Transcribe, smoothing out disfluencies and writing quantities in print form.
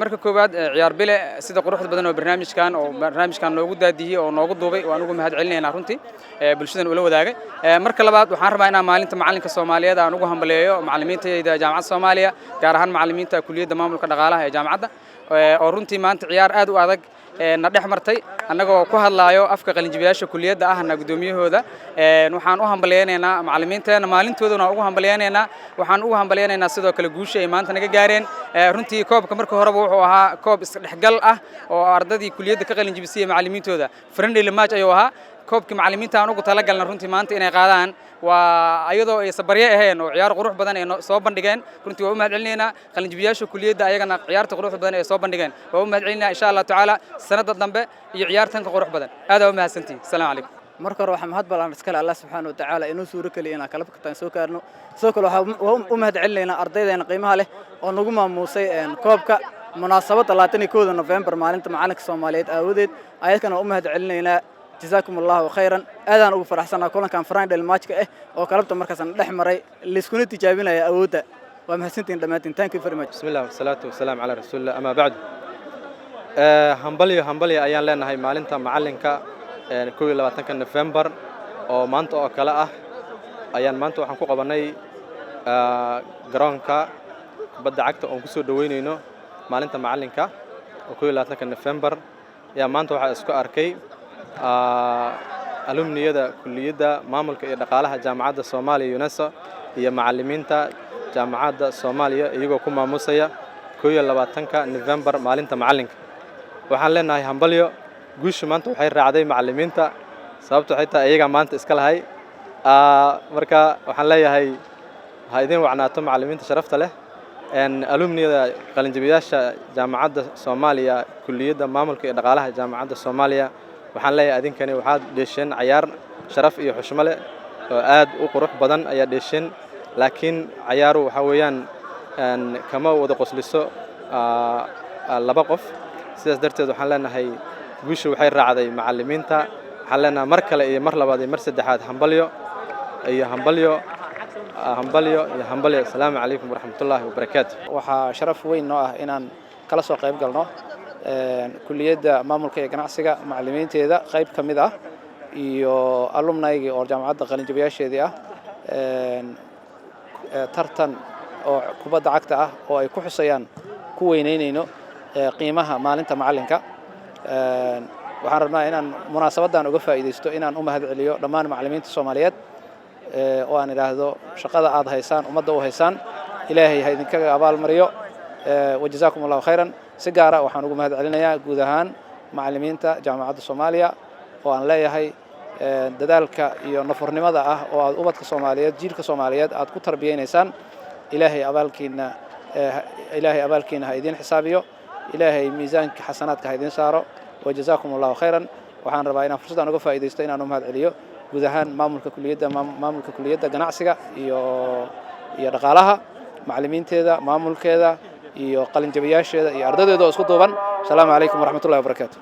Marka koowaad, Ciyaar Bile sida quruxda badan oo barnaamijkan noogu daadiyey oo noogu duubay, waan ugu mahad celinaynaa runtii, bulshadan ula wadaagay. Marka labaad, waxaan rabaa inaan maalinta macalinka Soomaaliyeed aan ugu hambaleeyo macallimiintayda Jaamacadda Soomaaliya, gaar ahaan macallimiinta kuliyadda maamulka dhaqaalaha ee jaamacadda, oo runtii maanta ciyaar aad u adag na dhex martay. Annagoo ku hadlaayo afka qalinjibiyaasha kuliyadda ahna guddoomiyahooda, waxaan u hambalyaynaynaa macallimiinteena, maalintoodana waan ugu hambalyaynaynaa. Waxaan ugu hambalyaynaynaa sidoo kale guusha ay maanta naga gaareen. Runtii koobka marka horeba wuxuu ahaa koob isdhexgal ah oo ardadii kuliyadda ka qalinjibisay macallimiintooda, friendly match ayuu ahaa. Koobkii macallimiinta aan ugu talagalna runtii maanta inay qaadaan waa ayadoo ay sabarye ahayn oo ciyaar qurux badan ay soo bandhigeen. Runtii waa u mahad celinaynaa qalinjibiyaasha kuliyadda, ayagana ciyaarta quruxda badan ay soo bandhigeen waa u mahad celinaynaa. Insha Allah tacaala sanadda dambe iyo ciyaartanka qurux badan. Aad aa u mahadsantihin. Asalaamu calaykum. Marka hore, waxaa mahad balan iskale Allah subxaana wa tacaala inuu suuro keliya inaan kala kataan soo gaarno. Sidoo kale, waxaa u mahad celinaynaa ardaydeena qiimaha leh oo nagu maamuusay koobka munaasabadda 21-da Nofembar, maalinta macalinka Soomaaliyeed aawadeed. Ayadkana waa u mahad celinaynaa. Jazaakum Allahu khayran. Aadaan ugu faraxsanaa kulankan friendly matchka ah oo kalabta markaasna dhex maray, layskuna tijaabinaya awoodda. Waa mahadsantihin dhammaantiin. Thank you very much. بسم الله والصلاة والسلام على رسول الله، أما بعد، hambalyo, hambalyo ayaan leenahay maalinta macalinka 21-ka Nofembar oo maanta oo kale ah. Ayaan maanta waxaan ku qabanay garoonka kubadda cagta oon ku soo dhoweynayno maalinta macalinka oo 21-ka Nofembar. Ayaa maanta waxaa isku arkay alumniyada kuliyadda maamulka iyo dhaqaalaha Jaamacadda Soomaaliya UNESA iyo macallimiinta Jaamacadda Soomaaliya, iyagoo ku maamusaya 21-ka Nofembar, maalinta macalinka. Waxaan leenahay hambalyo. Guusha maanta waxay raacday macallimiinta, sababto waxay tahay iyagaa maanta iska lahay. Marka waxaan leeyahay ha idin wacnaato, macallimiinta sharafta leh, alumniyada, qalinjabiyaasha Jaamacadda Soomaaliya, kuliyadda maamulka iyo dhaqaalaha Jaamacadda Soomaaliya. Waxaan leeyahay adinkani waxaad dheesheen cayaar sharaf iyo xushmo leh oo aad u qurux badan ayaa dheesheen, laakiin cayaaru waxaa weeyaan kama wada qosliso laba qof. Sidaas darteed waxaan leenahay guusha waxay raacday macallimiinta. Waxaan leenahay mar kale iyo mar labaad iyo mar saddexaad hambalyo iyo hambalyo, hambalyo iyo hambalyo. Asalaamu calaykum waraxmatullaahi wabarakaatu. Waxaa sharaf weyn noo ah inaan kala soo qayb galno kuliyadda maamulka iyo ganacsiga macallimiinteeda qayb ka mid ah iyo alumnigii oo jaamacadda qalinjabiyaasheedii ah tartan oo kubadda cagta ah oo ay ku xusayaan, ku weynaynayno qiimaha maalinta macallinka. Waxaan rabnaa inaan munaasabaddan uga faa'iidaysto inaan u mahad celiyo dhammaan macallimiinta Soomaaliyeed oo aan idhaahdo shaqada aad haysaan, ummadda u haysaan, Ilaahay ha idinkaga abaalmariyo. Wajazaakum Allahu khayran. Si gaara waxaan ugu mahad celinayaa guud ahaan macallimiinta Jaamacadda Soomaaliya oo aan leeyahay dadaalka iyo nafurnimada ah oo aad ubadka Soomaaliyeed, jiilka Soomaaliyeed aad ku tarbiyaynaysaan, Ilaahay abaalkiina ha idiin xisaabiyo, Ilaahay miisaanka xasanaadka ha idiin saaro. Wajazaakum Allahu khayran. Waxaan rabaa inaan fursaddan uga faa'iidaysto inaan u mahad celiyo guud ahaan maamulka kuliyadda ganacsiga iyo dhaqaalaha, macallimiinteeda, maamulkeeda iyo qalinjabiyaasheeda iyo ardaydeeda oo isku duuban. Asalaamu calaykum waraxmatullahi wabarakaatu.